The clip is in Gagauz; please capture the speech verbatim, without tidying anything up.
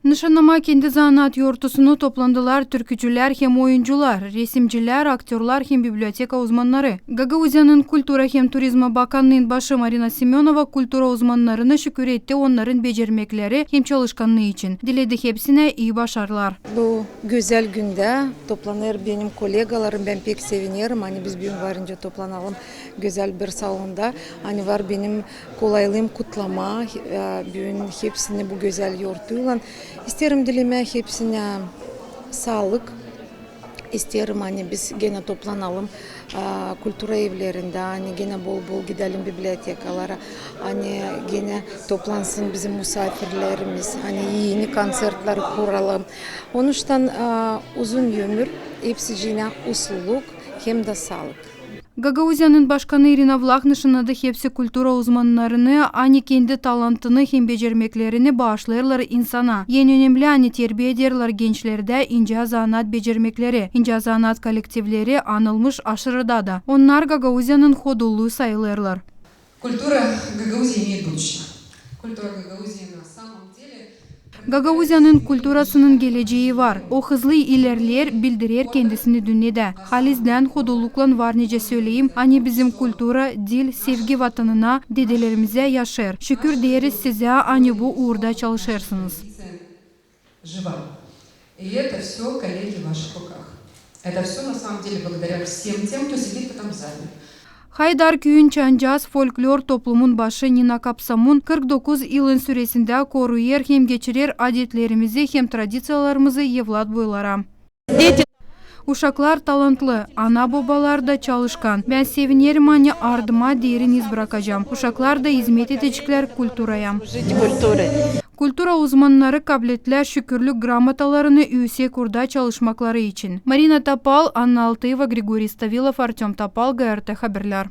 Nışannamaa kendi zanaat yortusunu toplandılar türkücülär hem oyuncular, resimcilär, aktörlar hem biblioteka uzmannarı. Gagauziyanın kultura hem turizma bakannıın başı Marina Semönova kultura uzmannarını şükür etti onnarın becermekleri hem çalışkannıı için. Diledi hepsinä ii başarılar. Bu gözäl gündä toplanêr benim kolegalarım, bän pek sevinerim, ani biz büün varınca toplanalım gözäl bir salonda. Ani var benim kolaylıım kutlamaa, e, büün hepsini bu gözäl yortuylan. İsteerim dilemää hepsinä saalık. İsteerim, ani biz genä toplanalım, e, kultura evlerindä, ani genä bol-bol gidälim bibliotekalara, ani genä toplansın bizim musaafirlerimiz, ani eni konsertleri kuralım. Onuştan, e, uzun ömür, hepsicinä usluuk hem dä saalık. Gagauziyanın başkanı İrina Vlah nışannadı hepsi kultura uzmannarını, ani kendi talantını hem becermeklerini baaşlêêrlar insana. En önemli, ani terbiä ederlär gençlerdä incä zanaat becermekleri. İncä zanaat kollektivleri anılmış aşırıda da. Onnar Gagauziyanın hodulluu sayılêrlar. Культура Гагаузии имеет будущее. Культура Гагаузии на самом деле Gagauziyanın kulturasının geleceyi var. O hızlı ilerleer, bildirer kendisini dünnedä. Halizdän, hodulluklan var nicä söleyim, ani bizim kultura, dil, sevgi vatanına, dedelerimizä yaşêêr. Şükür deeriz sizä, ani bu uurda çalışêrsınız. Жива. И это всё, коллеги, в ваших руках. Это всё, на самом деле, благодаря всем тем, кто сидит в этом зале. Haydar küüyün Çancaz folklor toplumun başı Nina Kapsamun kırk dokuz yılın süresindä koruyêr hem geçirer adetlerimizi hem tradiţiyalarımızı evlat boylara. Uşaklar talantlı, ana-bobalar da çalışkan. Bän sevinerim, ani ardıma derin iz brakacam. Uşaklar da izmet edecekler kulturaya. Kultura uzmannarı kabletlär şükürlük gramotalarını üüsek uurda çalışmakları için. Marina Topal, Anna Altıyeva, Grigoriy Stavilov, Artöm Topal, GRT Haberlär.